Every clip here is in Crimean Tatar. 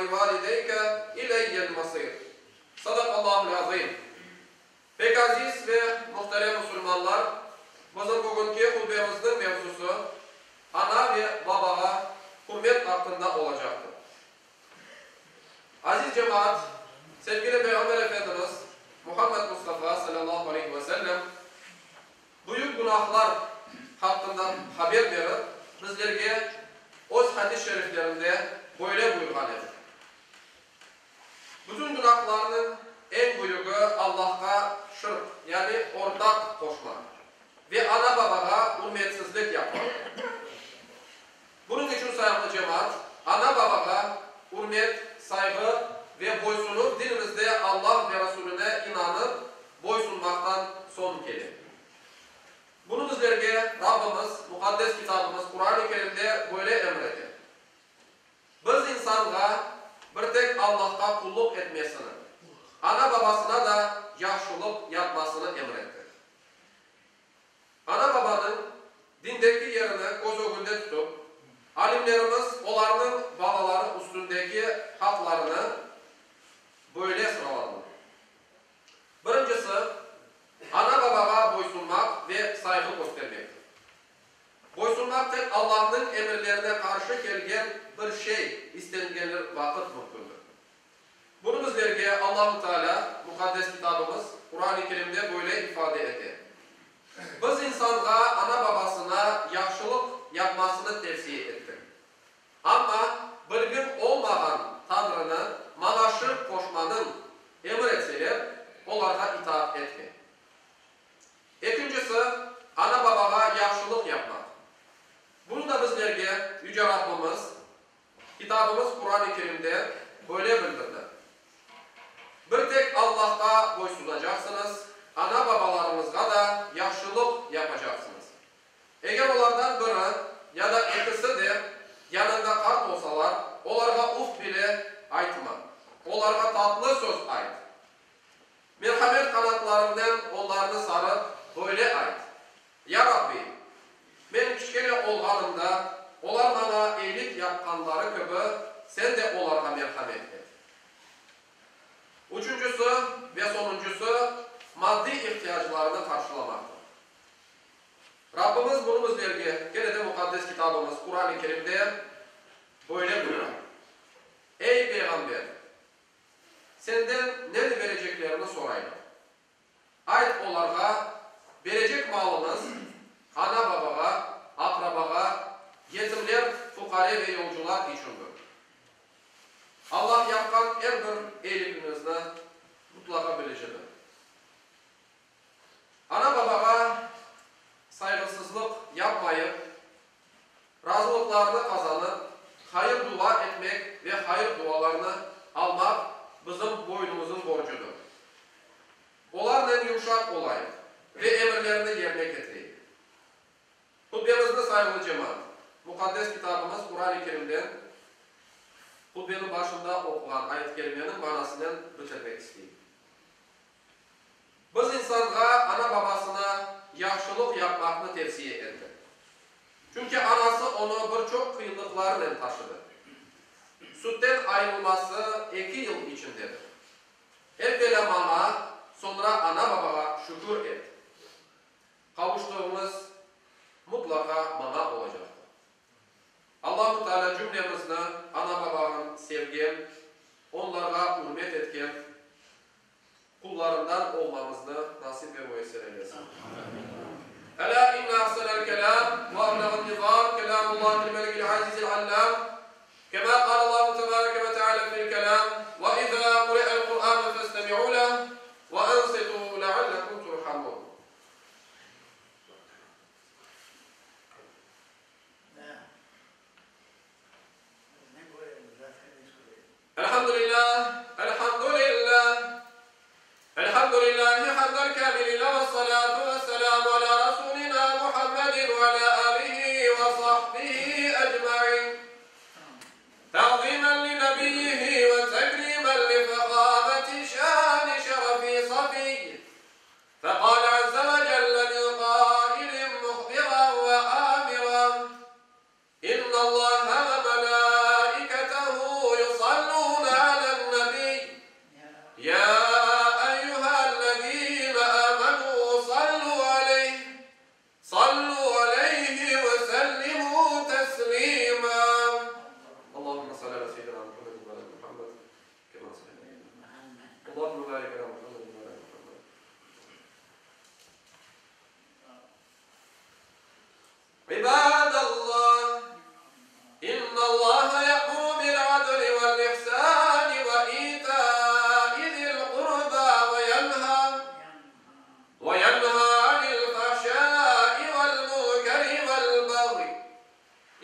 livalideyke ileyyel masir. Sadaqallahul azim. Pek aziz ve muhterem musulmanlar, bizim bugünki hutbemizniñ mevzusı ana ve babağa hürmet aqqında olacaqtır. Aziz cemaat, sevgili Peyğamber Efendimiz Muhammed Mustafa salâllahu aleyhi ve sellem büyük günahlar haqqında haber berip, bizlerge öz hadis şeriflerinde böyle buyurğan edi, Bütün günahlarnıñ eñ büyügi Allahqa şirk, yani ortaq qoşmaq ve ana-babağa ürmetsizlik yapmaqtır. Bunıñ içün, sayğılı cemaat, ana-babağa ürmet, sayğı ve boysunuv dinimizde Allah ve Rasulüne inanıp boysunmaqtan soñ kele. Bunı bizlerge Rabbimiz Muqaddes Kitabımız Quran-ı Kerimde böyle emir ete, Biz insanğa bir tek Allahqa qulluq etmesini, ana-babasına da yahşılıq yapmasını emir ettik. Ana-babanıñ dindeki yerini köz ögünde tutıp, alimlerimiz olarnıñ balaları üstündeki haqlarını böyle sıraladılar. Birincisi, ana-babağa boysunmaq ve sayğı köstermektir. Boysunmaq tek Allahnıñ emirlerine qarşı kelgen bir şey istengenir vaqıt mümkündir. Bunı bizlerge Allahu Teala Muqaddes Kitabımız Quran-ı Kerimde böyle ifade ete, Biz insanğa ana-babasına yahşılıq yapmasını tevsiye ettik. Amma bilgim olmağan Tanrını maña şirk qoşmanıñ emir etseler, olarğa itaat etme. Ekincisi, ana-babağa yahşılıq yapmaq. Bunı da bizlerge Yüce Rabbimiz Kitabımız Quran-ı Kerimde böyle bildirdi, Bir tek Allahqa boysunacaqsıñız, ana-babalarıñızğa da yahşılıq yapacaqsıñız. Eger olardan biri ya da ekisi de yanıñda qart olsalar, olarğa uf bile aytma, olarğa tatlı söz ayt. Merhamet qanatlarıñnen onlarnı sarıp, böyle ayt, Ya Rabbi, men kiçkene olğanımda olar maña eyilik yapqanları kibi, Sen de olarğa merhamet et. Üçüncisi ve soñuncısı, maddiy ihtiyaclarını qarşılamaqtır. Rabbimiz bunı bizlerge kene de Muqaddes Kitabımız Quran-ı Kerimde böyle buyura, Ey, Peyğamber! Senden neni bereceklerini soraylar. Ayt olarğa, berecek malıñız ana-babağa, aqrabağa, yetimler, fuqare ve yolcular içündir. Allah yapqan er bir eyligiñizni mutlaqa bilicidir. Ana-babağa sayğısızlıq yapmayıp, razılıqlarını qazanıp, hayır dua etmek ve hayır dualarını almaq bizim boynumızıñ borcudır. Olarnen yumşaq olayıq ve emirlerini yerine ketireyik. Hutbemizni, sayğılı cemaat, Muqaddes Kitabımız Quran-ı Kerimden hutbeniñ başında oquğan ayet-i kerimeniñ manasınen bitirmek isteyim. Biz insanğa ana-babasına yahşılıq yapmaqnı tevsiye ettik. Çünki anası onı bir çoq qıyınlıqlarnen taşıdı. Sütten ayırılması eki yıl içindedir. Evvelâ maña, soñra ana-babağa şükür et. Qavuştığıñız mutlaqa maña olacaqtır. Allahu Teala cümlemizni ana-babağın sevgen, onlarğa ürmet etken qullarından olmamıznı nasip ve müyesser eylesin. Elâ inne ahsenel kelâm ve ebleğen nizâm kelâmullâhil melikil azizil allâm, kemâ kâlellâhu tebâreke ve teâlâ fil kelâm, ve izâ kuri'el Kur'ânu festemi'û leh ve ansitû leallekum turhamûn. Elhamdülillah, elhamdülillah, elhamdülillahi hamdel kâmiline vessalâtu vesselâmu alâ Rasûlinâ Muhammedin ve alâ âlihi ve sahbihi ecmaîn. Ta'zîmen li.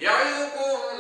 Ya'izukum.